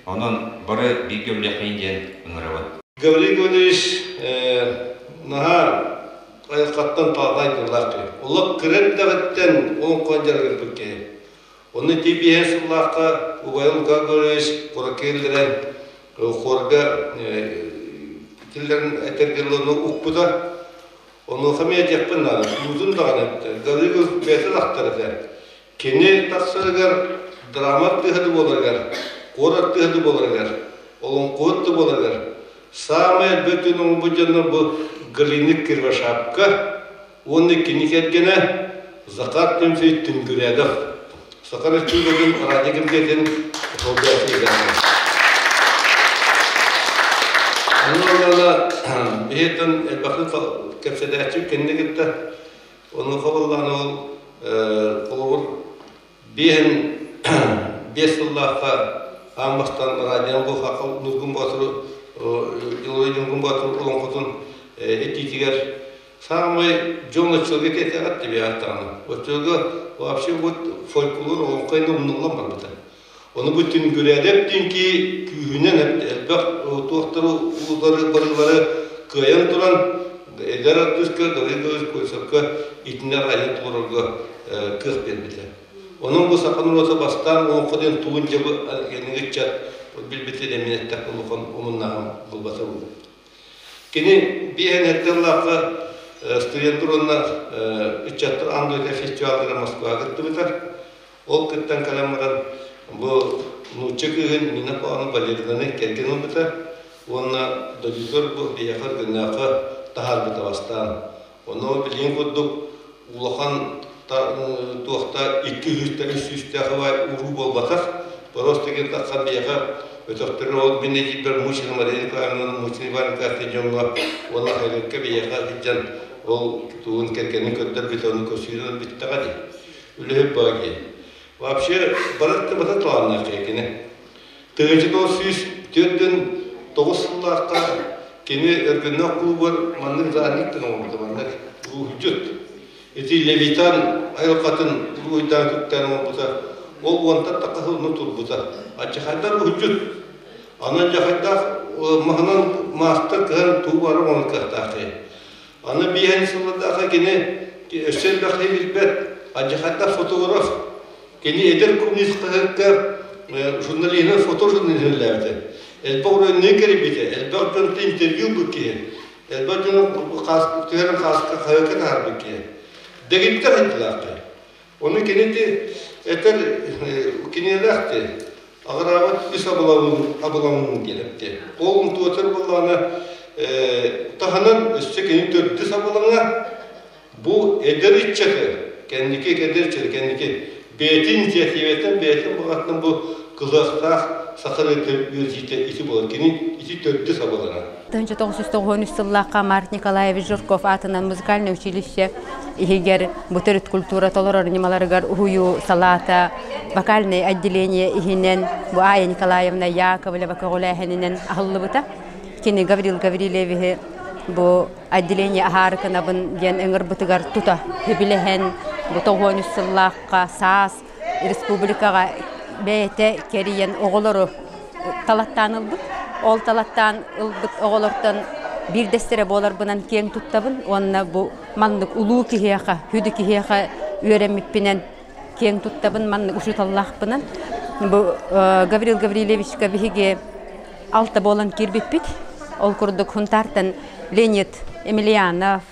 Онон бары бииргэ үлэлиэххэйин диэн ыҥырабын. Гаврил Гаврильевич наһаа айылҕаттан таалай тыллаах киһи. Олох кыра эрдэҕиттэн олоҥхону дьарыгырбыт киһи. Онно ити биэһэн сыллаахха убайым Лука Гаврильевич куракка киллэрэн хорга киллэрэн этэргэ дылы укпута. Онуоха эмиэ этиэхпин наада, уутун даҕаны эттэ. Гаврил бэйэтэ тахтар этэ. Кини тахсарыгар драма артыыһа да буоларыгар, хор артыыһа да буоларыгар, олоҥхоһут да буоларыгар саамай элбэх дьон оҥорбут дьоннор бу Галина Кривошапка уонна кини кэргэнэ Захар Тимофеевич Түнгүрядов Саха Республикатын радио кэмитиэтин солбуйааччы Аны биһиттэн элбэхтик кэпсэтээччи кинини кытта онуоха буоллаҕына ол холобур биэһин биэс сыллаахха аан бастаан радионы буолхаха Ньургун Боотуру Дьулуруй Ньургун Боотур олоҥхотун этиитигэр Саамай дьон оччолорго тиэтэҕит тибиэҕит даҕаны. Оччолорго вообще вот фольклор олоҥхо умнуллан барбыта. Ону бу түнгүрээдэп диҥки күүһүнэн элбэх туохтары уулары барылары кыайан туран эдэр артыыска Гаврил Гаврилович Кольцовка итиннэр айан туруорарга кыах биэрбитэ. Онон бу саха норуота бастаан олоҥхо диэн тугун дьэ бу ыччат билбитэ эмиэ эттэххэ улахан омуннааҕын булбата буолуо. Кини биэһин эрдэ ыллаахха студенттар уонна ыччаттар аан дойду фестиваллара Москваҕа кыттыбыта. Ол кыттан кэлэн баран бу нуучча кыыһын Нина Павловна Валерьевнаны кэргэн ылбыта уонна дойдутугар бу биһиэхэ Өргөннөөххө таһаарбыта бастаан. Ону билигин курдук улахан туохта икки үһүстэн үс сүүстээх уруу буолбатах. Просто тахсан биһиэхэ өтөхтөрү ол мин эдьиийбэр Мучина Мария Николаевна Мучина Иван Николаевич дьоҥҥо уонна Хайрыкка биһиэхэ сылдьан ол тугун кэргэнин көрдөрбүт ону көсүүрэн бүттэҕэ дии. Үлэһит баа дии. Вообще барыт да бата талааннаах кини. 1949 сыллаахха кини Өргөннөөх клубугар маннык заанньыктан оҥорбута, маннык уруһуйдьут. Ити Левитан айылҕатын уруһуйдаан күттээн оҥорбута, ол уонтан тахса сылны турбута. Аччахайдар уруһуйдьут. Аны аччахайдаах маһынан маастар кыһан тугу бары оҥорор кыахтаах киһи. Аны биэһин сыллардаахха кини өссө элбэх киһи билбэт, аччахайдаах фотограф. Кини эдэр коммунист хаһыакка журналиһынан фотожурналист үлэлээбитэ. Элбэх оройуоннары кэрийбитэ, элбэх дьонтон интервью ылбыт киһи, элбэх дьону түһэрэн хаһыакка таһаарбыт киһи. Дэгиттэр айдылаах киһи. Ону кини ити этэр кинилээх ти. Аҕыраабат үс абылаҥын диэн эптэ. Ол умтуотар буоллаҕына таһынан өссө кини төрдүс абылаҥа бу эдэр ыччаты кэнники эдэр ыччаты кэнники бэйэтин инициативатынан бэйэтин баҕатынан бу кылыахтаах саха үөрдьиитэ ити буолар. Кини ити төрдүс абылаҥа. 1993 сыллаахха Март Николаевич Жирков аатынан музыкальнай училище иһигэр бу төрүт культура толорор ньымаларыгар уһуйуу салаата вокальное отделение иһинэн бу Ая Николаевна Яковлева көҕүлээһининэн аһыллыбыта. Кини Гаврил Гаврильевиһы бу отделение аһаарыкынабын диэн ыҥырбытыгар тута сөбүлэһэн бу 93 сыллаахха саас республикаҕа бэйэтэ кэрийэн оҕолору талаттаан ылбыт. Ол талаттаан ылбыт оҕолортон биирдэстэрэ буоларбынан киэҥ туттабын уонна бу маннык улуу киһиэхэ, хүдү киһиэхэ үөрэммиппинэн киэҥ туттабын, маннык учууталлаахпынан. Бу Гаврил Гаврильевичка биһиги алта буолан киирбиппит. Ол курдук Хунтаартан Леонид Емельянов,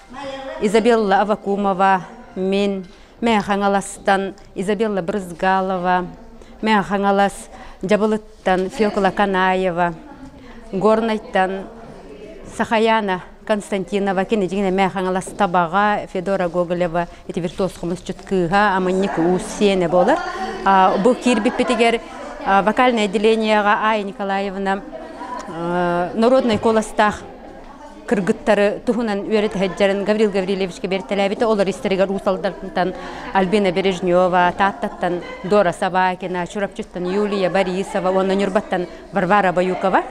Изабелла Авакумова, мин, Мэҥэ Хаҥаластан Изабелла Брызгалова, Мэҥэ Хаҥалас Дьабылыттан Фекла Канаева, Горнайтан Сахаяна Константинова, кини дьиҥинэ Мэҥэ Хаҥалас Табаҕа, Федора Гоголева ити виртуоз хомусчут кыыһа, Аманньык Уус сиэнэ буолар. Бу киирбиппитигэр вокальное отделениеҕа Ая Николаевна народнай куоластаах кыргыттары туһунан үөрэтэ сылдьарын Гаврил Гаврильевичка биэртэлээбитэ. Олор истэригэр Уус Алдантан Альбина Бережнева, Тааттаттан Дора Собакина, Чурапчыттан Юлия Борисова уонна Ньурбаттан Варвара Баюкова.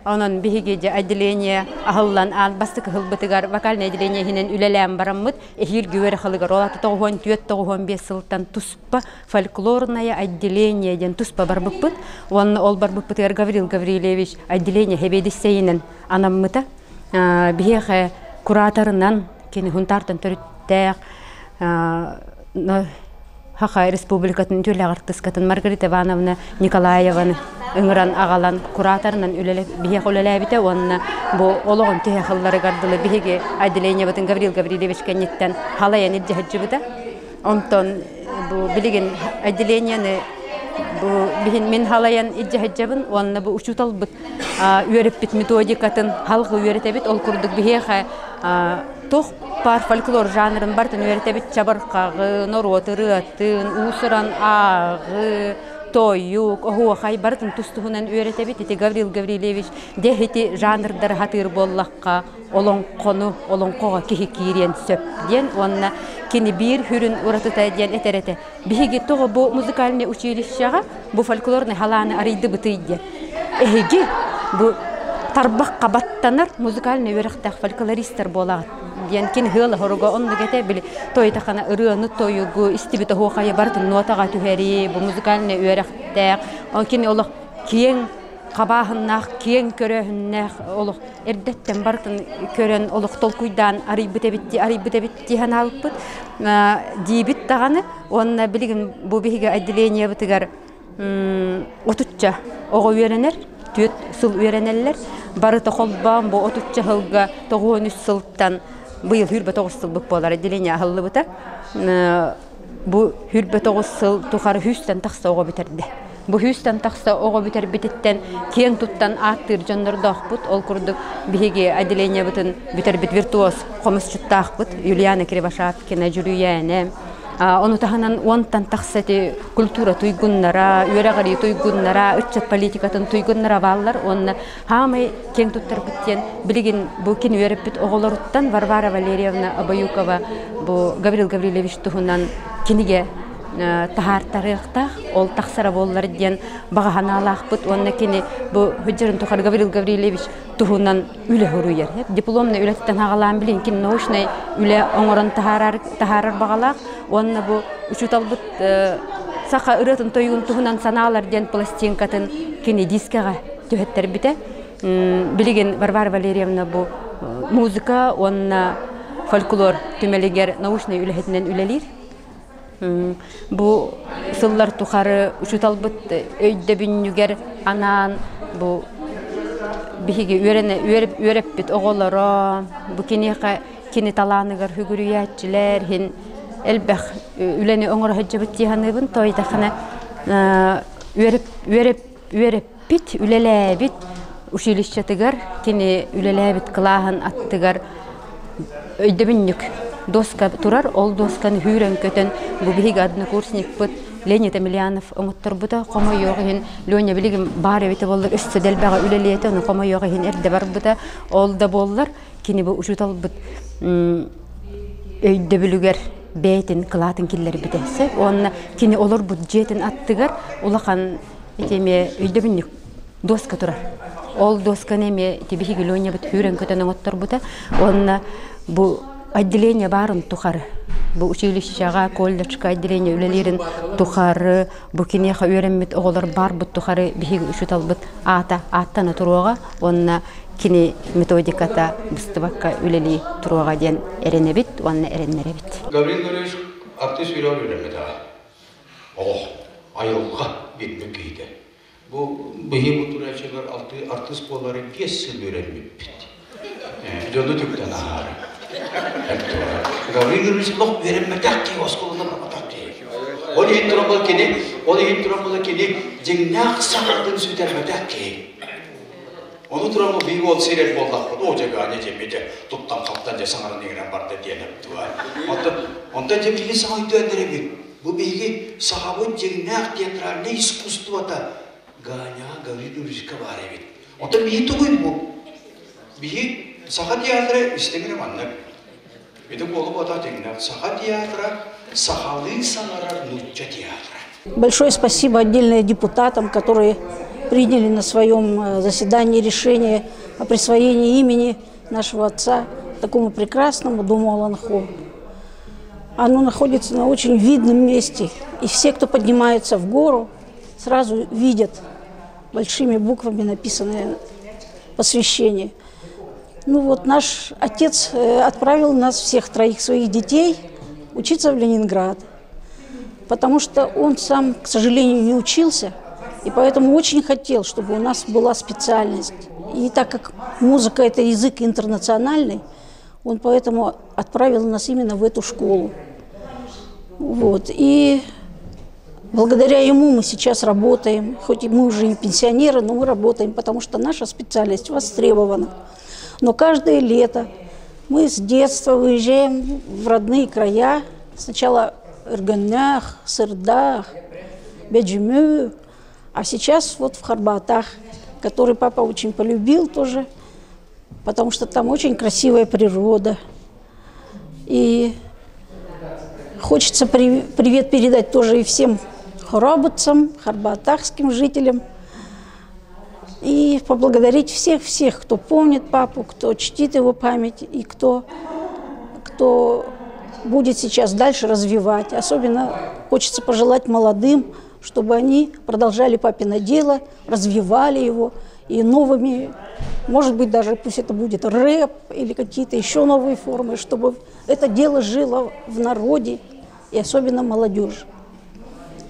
Онон биһиги дьэ отделение аһыллан аан бастакы ыһылбытыгар вокальное отделение иһинэн үлэлээн бараммыт эһиилги үөрэх ылыгар ол ата 94-95 сылтан туспа фольклорное отделение диэн туспа барбыппыт. Уонна ол барбыппытыгар Гаврил Гаврильевич отделение сэбиэдиссэйинэн анаммыта. Биһиэхэ кураторынан кини Хунтаартан төрүттээх Хаха Республикатын үтүөлээх артыскатын Маргарита Ивановна Николаеваны ыҥыран аҕалан кураторынан биһиэхэ үлэлээбитэ уонна бу олоҕун тиһэх ылларыгар дылы биһиги отделениебытын Гаврил Гаврильевич кэнниттэн халайан илдьэ сылдьыбыта. Онтон бу билигин отделениены бу биһин мин халайан илдьэ сылдьабын уонна бу учууталбыт үөрэппит методикатын халгы үөрэтэбит. Ол курдук биһиэхэ туох паар фольклор жанрын бартын үөрэтэбит чабырҕаҕы, норуот ырыатын, уус-уран ааҕы, тойук, оһуохай барытын тус-туһунан үөрэтэбит. Ити Гаврил Гаврильевич дьэ ити жанрдары хатыыр буоллахха олоҥхону олоҥхоҕо киһи киириэн сөп диэн уонна кини биир хүрүн уратыта диэн этэр этэ. Биһиги тоҕо бу музыкальнай училищеҕа бу фольклорнай халааны арыйдыбытый диэн. Эһиги бу тарбахха баттанар музыкальнай үөрэхтээх фольклористар буолаҕыт диэн кини ыала хоруга оннук этэ били тойтахана ырыаны тойугу истибит оһуохайы барытын нуотаҕа түһэрии бу музыкальнай үөрэхтээх кини олох киэҥ хабааһыннаах киэҥ көрөөһүннээх олох эрдэттэн барытын көрөн олох толкуйдаан арыйбыт эбит арыйбыт эбит дии санаабыппыт диибит даҕаны уонна билигин бу биһиги отделениебытыгар отучча оҕо үөрэнэр түөрт сыл үөрэнэллэр барыта холбоон бу отучча сылга тоҕуон үс сылтан быйыл хүрбэ тоҕус сылбыт буолар отделение аһыллыбыта Бу 29 сыл тухары сүүстэн тахса оҕо бүтэрдэ. Бу сүүстэн тахса оҕо бүтэрбититтэн киэҥ туттан ааттыыр дьоннордоохпут. Ол курдук биһиги отделениебытын бүтэрбит виртуоз хомусчуттаахпыт Юлиана Кривошапкина, Дьүрүйээнэ. Ону таһынан уонтан тахса ити культура туйгуннара, үөрэҕирии туйгуннара, ыччат политикатын туйгуннара бааллар. Уонна хаамай киэҥ туттарбыт диэн билигин бу кини үөрэппит оҕолоруттан Варвара Валерьевна Обоюкова бу Гаврил Гаврильевич туһунан кинигэ таһаартарыахтаах ол тахсара буоллар диэн баҕа санаалаахпыт уонна кини бу Хыдьырын тухары Гаврил Гаврильевич туһунан үлэ суруйар дипломнай үлэтиттэн аҕалаан билин кини научнай үлэ оҥорон таһаарар таһаарар баҕалаах уонна бу учууталбыт саха ырыатын тойугун туһунан санаалар диэн пластинкатын кини дискэҕэ түһэттэрбитэ. Билигин Варвара Валерьевна бу музыка уонна фольклор түмэлигэр научнай үлэһитинэн үлэлиир. Бу сыллар тухары учууталбыт өйдөбүнньүгэр анаан бу биһиги үөрэппит оҕолоро бу киниэхэ кини талааныгар сүгүрүйээччилэр иһин элбэх үлэни оҥоро сылдьыбыт дии саныыбын. Тоойдахына үөрэп Үөрэппит, үлэлээбит училищетыгар кини үлэлээбит кылааһын аттыгар өйдөбүнньүк доска турар. Ол досканы хүүрэн көтөн бу биһиги однокурсникпыт Леонид Емельянов оҥотторбута. Хомойуох иһин Леня билигин баар эбитэ буоллар өссө да элбэҕи үлэлиэтэ, ону хомойуох иһин эрдэ барбыта. Ол да буоллар кини бу учууталбыт өйдөбүлүгэр бэйэтин кылаатын киллэрбитэ сөп уонна кини олорбут дьиэтин аттыгар улахан ити эмиэ өйдөбүнньүк доска турар. Ол досканы эмиэ ити биһиги Ленябыт сүүрэн-көтөн оҥотторбута уонна бу отделение баарын тухары бу училищеҕа, колледжка отделение үлэлиирин тухары бу киниэхэ үөрэммит оҕолор баарбыт тухары биһиги учууталбыт аата ааттана туруоҕа уонна кини методиката быстыбакка үлэлии туруоҕа диэн эрэнэбит уонна эрэннэрэбит. Гаврил Гаврилович артыыс үөрэҕэр үөрэммэтэҕэ. Олох, айылҕа биирбит киһитэ. Бу биһи бу турааччылар артыыс буолары биэс сыл үөрэммиппит. Дьону түктэн аһаары. Гаврил Гаврилович олох үөрэммэтэх киһи, оскуоланы барбатах киһи. Ол иһин туран була кини, ол иһин туран була кини дьиҥнээх саҥатын сүтэрбэтэх киһи. Ону туран бу биир уол сирэр буоллахпыт, оо дьэ Ганя дьэ дьэ туттан-хаптан дьэ саҥаран иҥэрэн барда диэн эптуа. Онтон онтон дьэ биһиги саҥа өйдөөннөр эбит. Бу биһиги сахабыт дьиҥнээх театральнай искусствота Ганяҕа Гаврил Юрьевичка баар эбит. Онтон биһи тугуй бу? Биһи саха театра истэҥ эрэ маннык. Ити буолуп ата дьиҥнээх саха театра сахалыы саҥарар нуучча театра. Большое спасибо отдельно депутатам, которые приняли на своем заседании решение о присвоении имени нашего отца такому прекрасному дому Олонхо. Оно находится на очень видном месте, и все, кто поднимается в гору, сразу видят большими буквами написанное посвящение. Ну вот наш отец отправил нас всех троих своих детей учиться в Ленинград, потому что он сам, к сожалению, не учился, и поэтому очень хотел, чтобы у нас была специальность. И так как музыка – это язык интернациональный, он поэтому отправил нас именно в эту школу. Вот. И благодаря ему мы сейчас работаем, хоть и мы уже и пенсионеры, но мы работаем, потому что наша специальность востребована. Но каждое лето мы с детства выезжаем в родные края. Сначала Өргөннөөх, Сырдаах, Бэдьимэ, а сейчас вот в Харбатах, который папа очень полюбил тоже, потому что там очень красивая природа. И хочется привет передать тоже и всем хоробутцам, харбатахским жителям. И поблагодарить всех-всех, кто помнит папу, кто чтит его память и кто будет сейчас дальше развивать. Особенно хочется пожелать молодым, чтобы они продолжали папино дело, развивали его и новыми, может быть, даже пусть это будет рэп или какие-то еще новые формы, чтобы это дело жило в народе и особенно молодежи.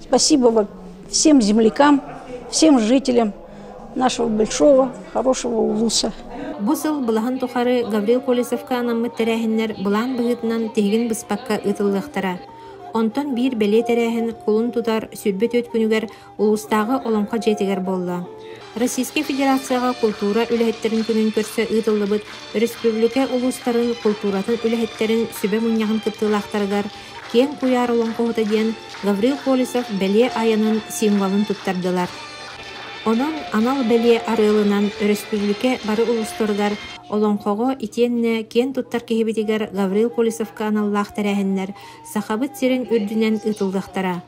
Спасибо всем землякам, всем жителям нашего большого, хорошего улуса. Бу сыл былаһын тухары Гаврил Колесовка анаммыт тэрээһиннэр былаан быһыытынан тиһигин быспакка ыытыллыахтара. Онтон биир бэлиэ тэрээһин кулун тутар 24 күнүгэр улуустааҕы Олоҥхо дьиэтигэр буолла. Российскай Федерацияҕа култуура үлэһиттэрин күнүн көрсө ыытыллыбыт өрөспүүбүлүкэ улуустарын култууратын үлэһиттэрин сүбэ мунньаҕын кыттыылаахтарыгар киэҥ куйаар олоҥхоһута диэн Гаврил Колесов бэлиэ айанын символын туттардылар. Онон анал бэлиэ арыалынан өрөспүүбүлүкэ бары улуустарыгар олоҥхоҕо итиэннэ киэн туттар киһибитигэр Гаврил Колесовка аналлаах тэрээһиннэр Сахабыт сирин үрдүнэн ыытыллыахтара.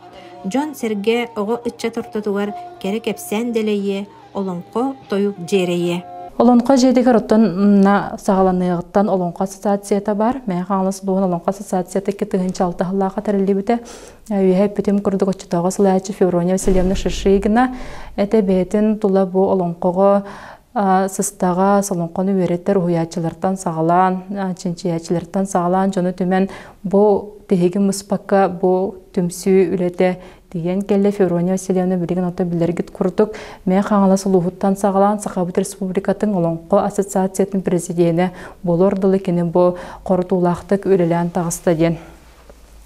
Дьон-сэргэ, оҕо-ыччат ортотугар кэрэ кэпсээн дэлэйиэ, олоҥхо тойук дьиэрэйиэ. Олоҥхо дьиэтигэр оттон на саҕаланыаҕыттан Олоҥхо ассоциацията баар. Мэҥэ Хаҥалас улууһун Олоҥхо ассоциацията 2006 сыллаахха тэриллибитэ. Үөһэ эппитим курдук оччотооҕу салайааччы Феврония Васильевна Шишигина этэ бэйэтин тула бу олоҥхоҕо сыстаҕас олоҥхону үөрэтэр уһуйааччылартан саҕалаан, чинчийээччилэртэн саҕалаан дьону түмэн бу тиһиги мыспакка бу түмсүү үлэтэ тиийэн кэллэ. Феврония Васильевна билигин ото билэргит курдук Мэҥэ Хаҥалас улууһуттан саҕалаан Сахабыт Республикатын Олоҥхо Ассоциациятын президенэ буолуор дылы кини бу хорутуулаахтык үлэлээн таҕыста диэн.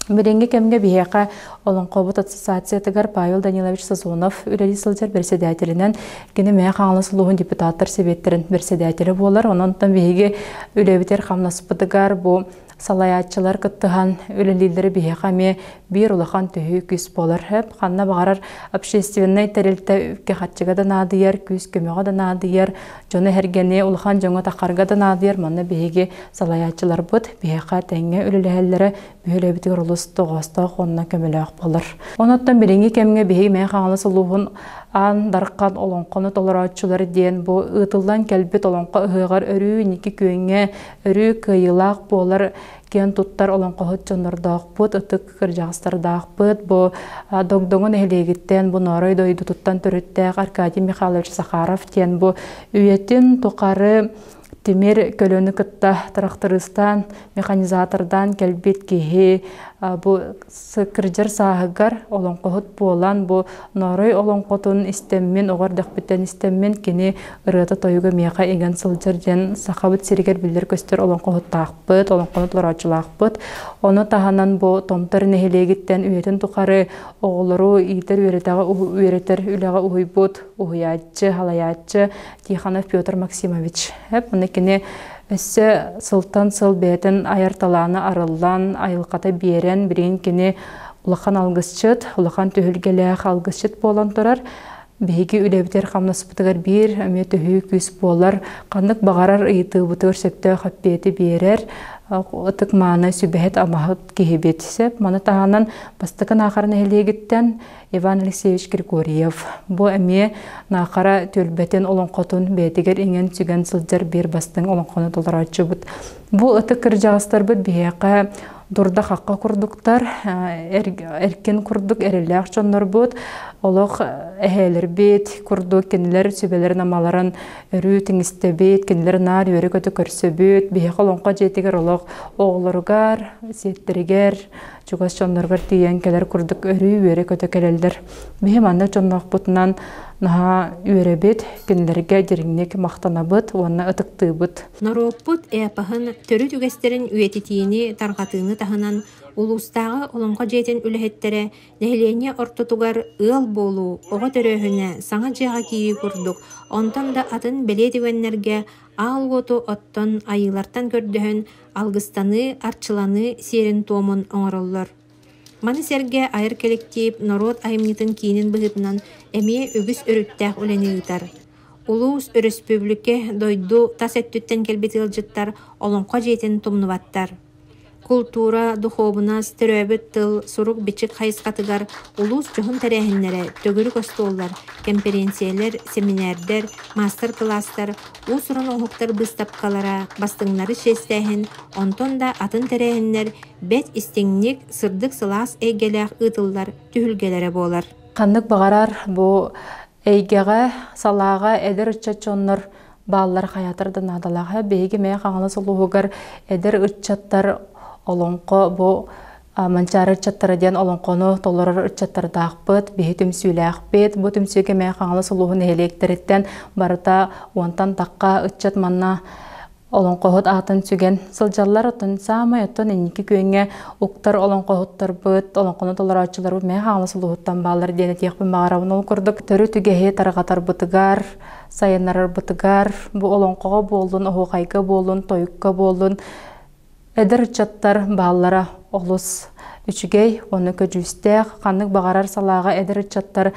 Билиҥҥи кэмҥэ биһиэхэ Олоҥхобут ассоциациятыгар Павел Данилович Сазонов үлэлии сылдьар бэрэссэдээтэлинэн кини Мэҥэ Хаҥалас улууһун депутаттар сэбиэттэрин бэрэссэдээтэлэ буолар. Онон биһиги үлэбитигэр хамнаспытыгар бу салайааччылар кыттыһан үлэлииллэрэ биһиэхэ эмиэ биир улахан төһүү күүс буолар. Ханна баҕарар общественнай тэрилтэ үпкэ-харчыга да наадыйар, күүс-көмөҕө да наадыйар, дьону эһэргэни улахан дьоҥҥо тахарга да наадыйар. Манна биһиги салайааччыларбыт биһиэхэ тэҥҥэ үлэлэһэллэрэ биһи үлэбитигэр олус тоҕоостоох уонна көмөлөөх буолар. Онуттан билиҥҥи кэмҥэ биһиги Мэҥэ Хаҥалас улууһун Аан Дархан олоҥхону толорооччулар диэн бу ыытыллан кэлбит олоҥхо ыһыаҕар өрүү инники күөҥҥэ өрүү кыайыылаах буолар киэн туттар олоҥхоһут дьоннордоохпут, ытык кырдьаҕастардаахпыт. Бу Догдоҥо нэһилиэгиттэн, бу Ноорой дойдутуттан төрүттээх Аркадий Михайлович Захаров диэн бу үйэтин тухары тимир көлөнү кытта трактористаан, механизатордаан кэлбит киһи бу кырдьар сааһыгар олоҥхоһут буолан бу Ноорой олоҥхотун истэммин, оҕо эрдэхпиттэн истэммин кини ырыата-тойуга миэхэ иҥэн сылдьар диэн Сахабыт сиригэр биллэр-көстөр олоҥхоһуттаахпыт, олоҥхону толорооччулаахпыт. Ону таһынан бу Томтор нэһилиэгиттэн үйэтин тухары оҕолору иитэр үөрэтэр үлэҕэ уһуйбут уһуйааччы, халайааччы Тихонов Петр Максимович. Эп кини өссө сылтан сыл бэйэтин айар талаана арыллан, айылҕата биэрэн, билигин кини улахан алгысчыт, улахан түһүлгэлээх алгысчыт буолан турар. Биһиги үлэбитигэр хамнаспытыгар биир эмиэ төһүү күүс буолар, ханнык баҕарар ыйытыыбытыгар сөптөөх эппиэти биэрэр, ытык мааны сүбэһит амаһыт киһибит. Сөп, маны таһынан бастакы Наахара нэһилиэгиттэн Иван Алексеевич Григорьев. Бу эмиэ Наахара түөлбэтин олоҥхотун бэйэтигэр иҥэн-сүгэн сылдьар биир бастыҥ олоҥхону толорооччубут. Бу ытык кырдьаҕастарбыт биһиэхэ дурда-хахха курдуктар, эркин курдук эрэллээх дьоннорбут, олох эһээлэрбит курдук кинилэр сүбэлэрин-амаларын өрүү тиҥистэбит, кинилэр наар үөрэ-көтө көрсөбүт, биһиэхэ олоҥхо дьиэтигэр олох оҕолоругар, сиэттэригэр, чугас дьонноругар тиийэн кэлэр курдук өрүү үөрэ-көтө кэлэллэр. Биһи маннык дьонноохпутунан наһаа үөрэбит, кинилэргэ дириҥник махтанабыт уонна ытыктыыбыт. Норуоппут эпоһын төрүт үгэстэрин үйэтитиини тарҕатыыны таһынан улуустааҕы Олоҥхо дьиэтин үлэһиттэрэ нэһилиэнньэ ортотугар ыал буолуу, оҕо төрөөһүнэ, саҥа дьиэҕэ киирии курдук, онтон да атын бэлиэ түгэннэргэ аал уоту оттон айыылартан көрдөһөн алгыстаныы, арчыланыы сиэрин-туомун оҥороллор. Маны сэргэ айар кэлэктиип норуот айымньытын киинин быһыытынан эмиэ үгүс өрүттээх үлэни ыытар. Улуус, өрөспүүбүлүкэ, дойду тас өттүттэн кэлбит ыалдьыттар Олоҥхо дьиэтин тумнубаттар. Култуура, духуобунас, төрөөбүт тыл, сурук-бичик хайысхатыгар улуус дьоһун тэрээһиннэрэ, төгүрүк остуоллар, кэмпириэнсийэлэр, сэминээрдэр, маастар-кылаастар, уус-уран оҥоһуктар быыстапкалара, бастыҥнары чиэстээһин, онтон да атын тэрээһиннэр бэрт истиҥник, сырдык-сылаас эйгэлээх ыытыллар түһүлгэлэрэ буолар. Ханнык баҕарар бу эйгэҕэ, салааҕа эдэр ыччат дьоннор бааллар хайаатар да наадалаах. Биһиги Мэҥэ Хаҥалас улууһугар эдэр ыччаттар олоҥхо бу Манчаары ыччаттара диэн олоҥхону толорор ыччаттардаахпыт, биһи түмсүүлээхпит. Бу түмсүүгэ Мэҥэ Хаҥалас улууһун нэһилиэктэриттэн барыта уонтан тахха ыччат манна олоҥхоһут аатын сүгэн сылдьаллар. Оттон саамай оттон инники күөҥҥэ уктар олоҥхоһуттарбыт, олоҥхону толорооччуларбыт Мэҥэ Хаҥалас улууһуттан бааллар диэн этиэхпин баҕарабын. Ол курдук төрүт үгэһи тарҕатарбытыгар, сайыннарарбытыгар, бу олоҥхоҕо буоллун, оһуохайга буоллун, тойукка буоллун эдэр ыччаттар бааллара олус үчүгэй уонна көдьүүстээх. Ханнык баҕарар салааҕа эдэр ыччаттар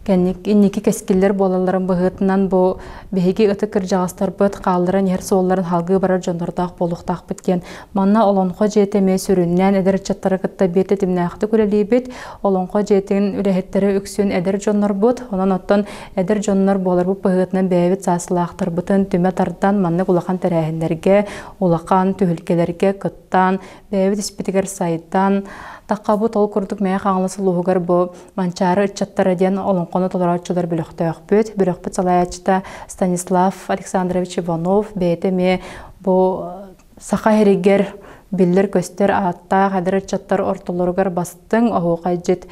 инники кэскиллэр буолалларын быһыытынан бу биһиги ытык кырдьаҕастарбыт хаалларан иһэр суолларын салгыы барар дьоннордоох буолуохтаахпыт диэн манна Олоҥхо дьиэтэ эмиэ сүрүннээн эдэр ыччаттары кытта биир тэтимнээхтик үлэлиибит. Олоҥхо дьиэтин үлэһиттэрэ үксүн эдэр дьоннорбут. Онон оттон эдэр дьоннор буоларбыт быһыытынан бэйэбит сааслаахтарбытын түмэ тардан маннык улахан тэрээһиннэргэ, улахан түһүлгэлэргэ кыттан, бэйэбит испитигэр сайдан, таххабыт ол курдук Мэҥэ Хаҥалас улууһугар бу Манчаары ыччаттара диэн олоҥхону толорооччулар бөлөхтөөхпүт. Бөлөхпүт салайааччыта Станислав Александрович Иванов бэйэтэ эмиэ бу саха иһигэр биллэр-көстөр ааттаах эдэр ыччаттар ортолоругар бастыҥ оһуохайдьыт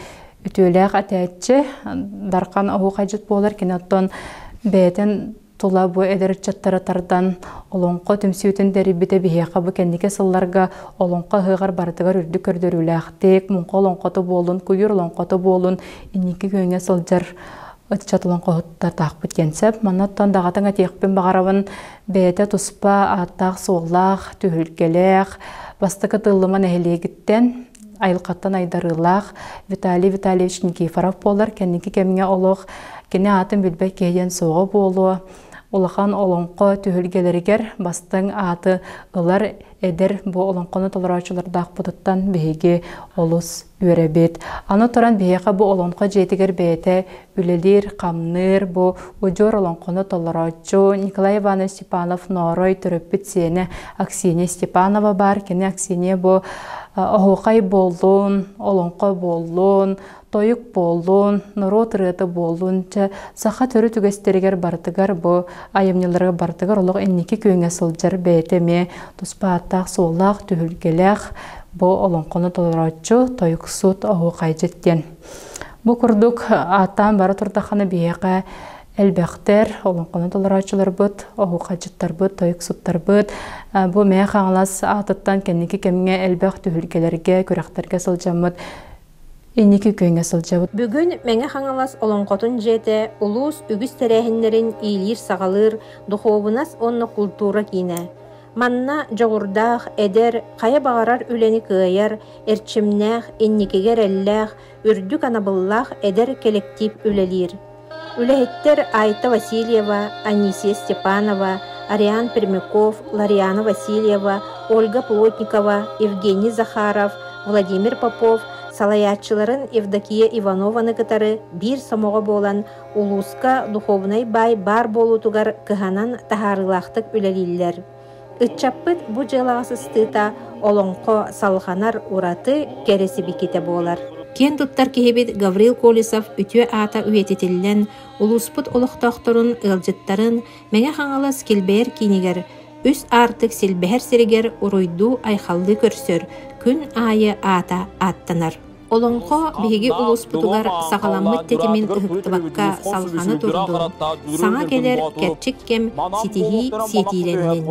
үтүөлээх этээччи, Дархан оһуохайдьыт буолар. Кини оттон бэйэтин тула бу эдэр ыччаттары тардан олоҥхо түмсүүтүн тэрийбитэ биһиэхэ бу кэнники сылларга олоҥхо ыһыаҕар барытыгар үрдүк көрдөрүүлээхтик, муҥха олоҥхото буолун, куйуур олоҥхото буолун инники күөҥҥэ сылдьар ыччат олоҥхоһуттардаахпыт диэн сөп. Манна оттон даҕатан этиэхпин баҕарабын, бэйэтэ туспа ааттаах-суоллаах, түһүлгэлээх, бастакы Тыллыма нэһилиэгиттэн айылҕаттан айдарыылаах Виталий Витальевич Никифоров буолар. Кэнники кэмҥэ олох кини аатын билбэт киһи диэн суоҕа буолуо. Улахан олоҥхо түһүлгэлэригэр бастыҥ ааты ылар эдэр бу олоҥхону толорооччулардаахпытыттан биһиги олус үөрэбит. Аны туран биһиэхэ бу олоҥхо дьиэтигэр бэйэтэ үлэлиир, хамныыр, бу удьуор олоҥхону толорооччу Николай Иванович Степанов-Ноорой төрөппүт сиэнэ Аксинья Степанова баар. Кини Аксинья бу оһуохай буоллун, олоҥхо буоллун, тойук буоллун, норуот ырыата буоллун, чэ, саха төрүт үгэстэригэр барытыгар бу айымньыларыгар барытыгар олох инники күөҥҥэ сылдьар бэйэтэ эмиэ туспа ааттаах-суоллаах, түһүлгэлээх бу олоҥхону толорооччу, тойуксут, оһуохайдьыт диэн. Бу курдук ааттаан бара турдаххына биһиэхэ элбэхтэр, олоҥхону толорооччуларбыт, оһуохайдьыттарбыт, тойуксуттарбыт бу Мэҥэ Хаҥалас аатыттан кэнники кэмҥэ элбэх түһүлгэлэргэ, күрэхтэргэ сылдьаммыт инники күөҥҥэ сылдьабыт. Бүгүн Мэҥэ Хаҥалас олоҥхотун дьиэтэ улуус үгүс тэрээһиннэрин иилиир-саҕалыыр духуобунас уонна култуура киинэ. Манна дьоҕурдаах, эдэр, хайа баҕарар үлэни кыайар, эрчимнээх, инникигэ эрэллээх, үрдүк анабыллаах эдэр кэлэктиип үлэлиир. Үлэһиттэр Айта Васильева, Анисия Степанова, Ариан Пермяков, Лариана Васильева, Ольга Плотникова, Евгений Захаров, Владимир Попов салайааччыларын Евдокия Иванованы кытары биир сомоҕо буолан улууска духуобунай баай баар буолуутугар кыһанан таһаарыылаахтык үлэлииллэр. Ыччаппыт бу дьыалаҕа сыстыыта олоҥхо салҕанар ураты кэрэ сибикитэ буолар. Киэн туттар киһибит Гаврил Колесов үтүө аата үйэтитиллэн, улууспут олохтоохторун, ыалдьыттарын Мэҥэ Хаҥалас килбэйэр киинигэр үс аартык силбэһэр сиригэр уруйдуу-айхаллыы көрсөр, күн аайы аата ааттанар. Олоҥхо биһиги улууспутугар саҕаламмыт тэтимин ыһыктыбакка салҕана турдун, саҥа кэлэр кэрчик кэм ситиһии сиэтиилэннин.